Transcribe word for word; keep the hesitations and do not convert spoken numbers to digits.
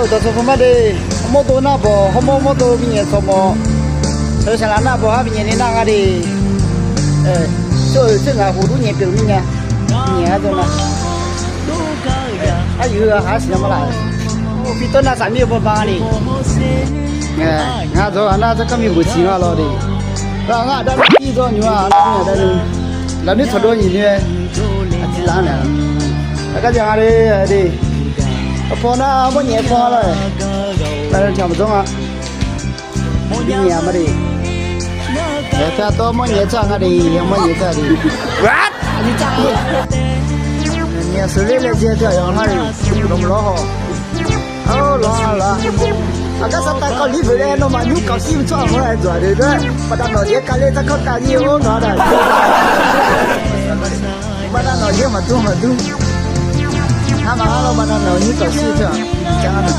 Dawqtawq sanqpaq ma de, mawrdo nar bawq, hawmawr mawrdo binyaef tsawq mawf, teu saqlaq nar bawq, har binyaef ni nar nga de. Tsawr-euq tser ngaq khof dur nyaef pyeuf mir nya. Nyaef-a dawr nar, aqyuif-eu ghaq-a siqnya ma laf. Bi tawr nav saf mir-eu bawba ni. Ngar dawq-a nar tsawrkanr mi buq siq nga lawr de. Ghaq ngar aqda nui ir dawr nymr-a, aqda nui, lafnoer tsawqdov nyiq nui-aer, aqtiq laf-anr naeq-a. Aqgar jaq nga de, de. Aqpaw nar mawrnyaef paw-a lawr-aer, lafnoer tiq maq dzawr nga. Binyaef-a ma de. Aertaq tawr mawrnyaef tsawrhaq nga de, mawrnyaef tsawrhaq de. Nyaef sheuqler laejae teu aqyawf ngar-iq, lawq lawr haw. Ar lawr lawr. Aqgar saqtaq kawvlif beuq laer nawmaf nymr kawv shir tsawrhaq mawr-aer dzoeq-a de dawr. Baqda nawq jaer kale tsarkawv taf-ir-eu nawq-a da. Baqda nawq jaer maqdur maqdur. Armaf-anr lawr baqda nawq nymr kawv shir teu-aq, jar-a.